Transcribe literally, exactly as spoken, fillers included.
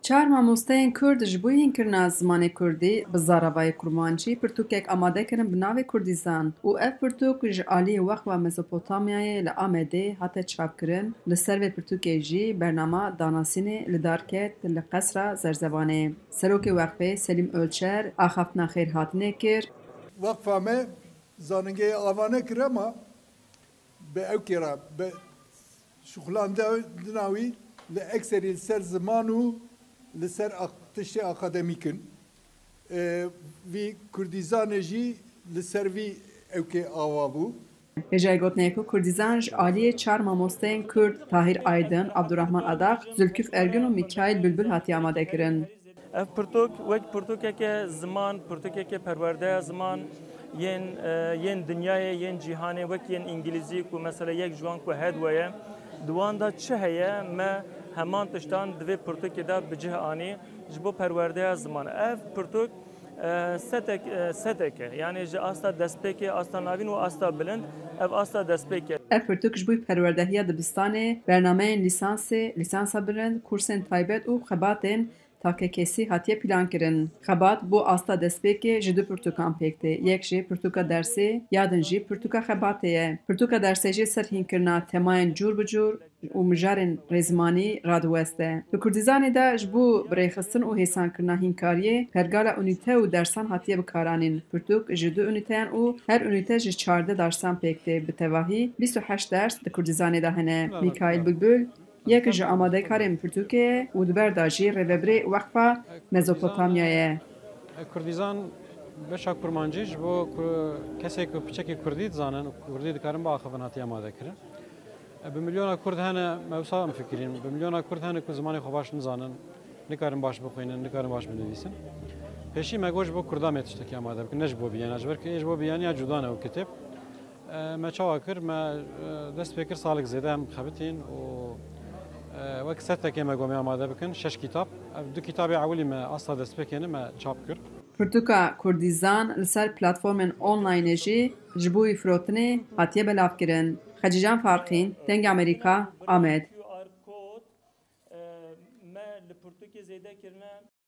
Çar mamosteyên Kurd ji bo hînkirina zimanê Kurdî bi zaravayê Kurmancî pirtûkek amade kirin bi navê Kurdîzan û ev pirtûk ji aliyê Weqfa Mezopotamyayê li Amedê hate çapkirin. Li ser vê pirtûkê jî bernama danasînê li dar ket li Qesra Zerzevanê. Serokê Weqfê Selîm Ölçer axaftina xêrhatinê kir. Weqfa me zaningehê ava nekir, ema bi ewkê re, bi şixulandina wî li ekserî li ser ziman û li ser ak-, tiştê akademîk in. E, vî Kurdîzanê jî li ser vî ewkê ava bû. Hêjayê gotinê ku Kurdîzan ji aliyê çar mamosteyên Kurd Tahîr Aydin, Abdurrahman Adak, Zulkuf Ergin û Mîkaîl Bilbil hatiye amade kirin. Ev pirtûk wek pirtûkeke ziman, pirtûkeke perwerdeya ziman yên, e, yên dinyayê, yên cîhanê, wek yên îngilîzî ku mesela yek ji wan ku head we ye, di wan de çi heye, me heman tiştan di vê pirtûkê de bi cih anî ji bo perwerdeya ziman. Ev pirtûk, e, setek, e, setek e. Yanî ji asta destpêkê, asta navîn û asta bilind, ev asta destpêk e. Ev pirtûk ji bo perwerdehiya dibistanê, bernameyên lîsansê, lîsansa bilind, kursên taybet û xebatên takekesî hatiye plankirin. Xebat bo asta destpêkê ji du pirtûkan pêk tê. Yek jî pirtûka dersê, ya din jî pirtûka xebatê ye. Pirtûka dersê jî ser hînkirina temayên cûr bi cûr û mijarên rêzimanî radiweste. Di Kurdîzanê de ji bo birêxistin û hêsankirina hînkariyê pergala unîte û dersan hatiye bikaranîn. Pirtûk ji du unîteyan û her unîte ji çardeh dersan pêk tê. Bi tevahî bîst û heşt ders di Kurdîzanê de hene. Mîkaîl Bilbil yek ji amadekarên pirtûkê ye û di ber de jî rêvebirê Weqfa Mezopotamyayê ye. Kurdîzan, beşa Kurmancî ji bo ku-, kesê ku piçekî Kurdî dizanin û Kurdî dikarin biaxivin hatiye amade kirin. Bi milyona Kurd hene, me wisa em fikirîn, bi milyona Kurd hene ku zimanê xwe baş nizanin, nikarin baş bixwînin, nikarin baş binivîsin. Pêşî me got ji bo Kurda me tiştekî amade bikin, ne ji bo biyana, ji ber ku ê ji bo biyaniya cuda ne ew kitêb. E, me çawa kir? Me, e, dest pê kir salek zêde em xebitîn û, e, wek setekê me got me amade bikin şeş kitap. Ev du kitabê ewilî me asta destpêkê ne me çap kir. Pirtûka Kurdîzan li ser platformên onlaynê jî ji bo wî firotinê hatiye belavkirin. Xecîcan Farqîn, Dengê Amerîka, Amed. Me li pirtûkê zêde kirine.